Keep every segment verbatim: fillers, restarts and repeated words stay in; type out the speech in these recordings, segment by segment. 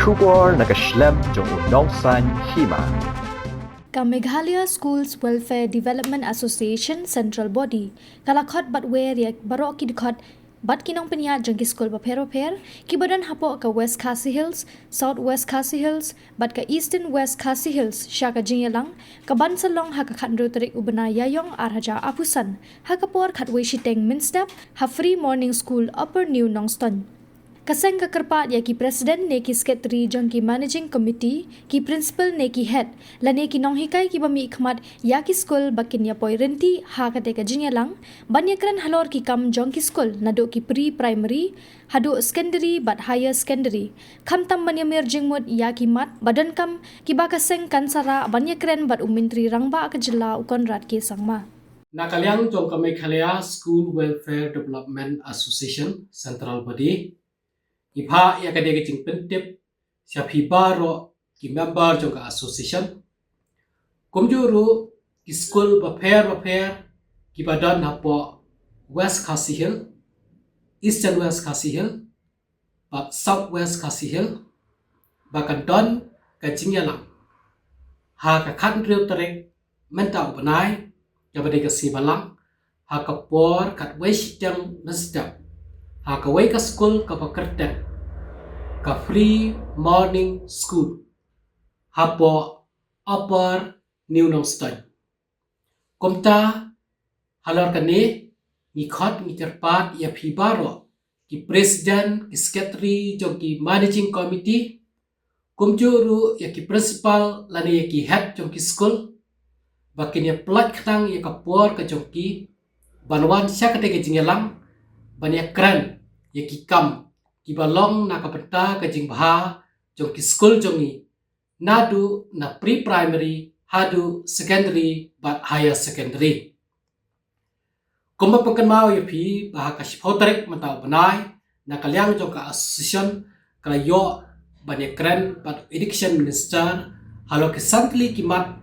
Khubor na ka shlem jong u nongsan hima. Ka Meghalaya Schools Welfare Development Association Central Body ka la khot bad wer ïa baroh ki dkhot bad ki nongpynïaid jong ki skul bapher bapher ki ba don hapoh ka West Khasi Hills, South West Khasi Hills bad ka Eastern West Khasi Hills sha ka jingïalang ka ban sa long ha ka khathynriew tarik u bnai Ïaïong ar hajar arphew san ha ka por khatwei shiteng mynstep ha Free Morning School, Upper New Nongstoiñ. Ka seng ka kyrpad ïa ki president ne ki secretary jong ki managing committee, ki principal ne ki head lane ki nonghikai ki ba mihkhmat ïa ki skul ba kin ïa poi rynti ha kata ka jingïalang ban ïa kren halor ki kam jong ki skul naduh ki pre-primary haduh secondary bad higher secondary, khamtam ban ïa mir jingmut ïa ki mat ba donkam ki ba ka seng kan sa rah ban ïa kren bad u Myntri Rangbah ka jylla u Conrad K Sangma. Na ka liang jong ka Meghalaya School Welfare Development Association Central Body, ngi phah ïa ka dei ka jingpyntip sha phi baroh ki member jong ka association. Kumjuh ruh ki skul bapher bapher ki ba don hapoh West Khasi Hills, Eastern West Khasi Hills bad South West Khasi Hills ba kan don ka jingïalang ha ka khathynriew tarik mynta u bnai, ka ba dei ka sngi Balang, ha ka por khatwei shiteng mynstep ha kawei ka skul ka ba kyrteng ka Free Morning School hapoh Upper New Nongstoiñ. Kumta halor kane ngi khot ngi kyrpad ïa phi baroh ki president, ki secretary jong ki managing committee, kumjuh ruh ïa ki principal lane ïa ki head jong ki skul ba kin ïa pynlait khnang ïa ka por ka jong ki ban wan sha kata ka jingïalang ban ïa kren ïa ki kam ki ba long na ka bynta ka jingbha jong ki skul jong ngi, naduh na pre-primary haduh secondary bad higher secondary. Kumba pynkynmaw ïa phi ba ha ka shiphew tarik mynta u bnai, na ka liang jong ka association ka la ïoh ban ïa kren bad u education minister halor ki san tylli ki mat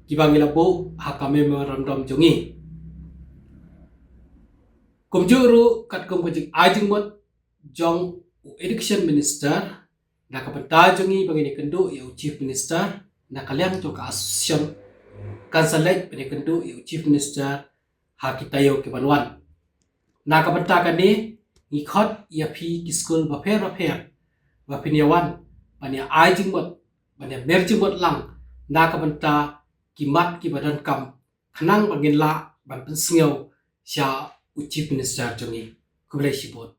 ki ba ngi la buh ha ka memorandum jong ngi. Kumjuh ruh katkum ka jingai jingmut jong u education minister, na ka bynta jong ngi ba ngin ïa kynduh ïa u chief minister, na ka liang jong ka association kan sa leit ban ïa kynduh ïa u chief minister ha ki taïew ki ban wan. Na ka bynta kane ngi khot ïa phi ki skul bapher bapher ba phin ïa wan ban ïa ai jingmut, ban ïa mir jingmut lang na ka bynta ki mat ki ba donkam khnang ba ngin lah ban pynsngew sha u chief minister jong ngi. Khublei shibun.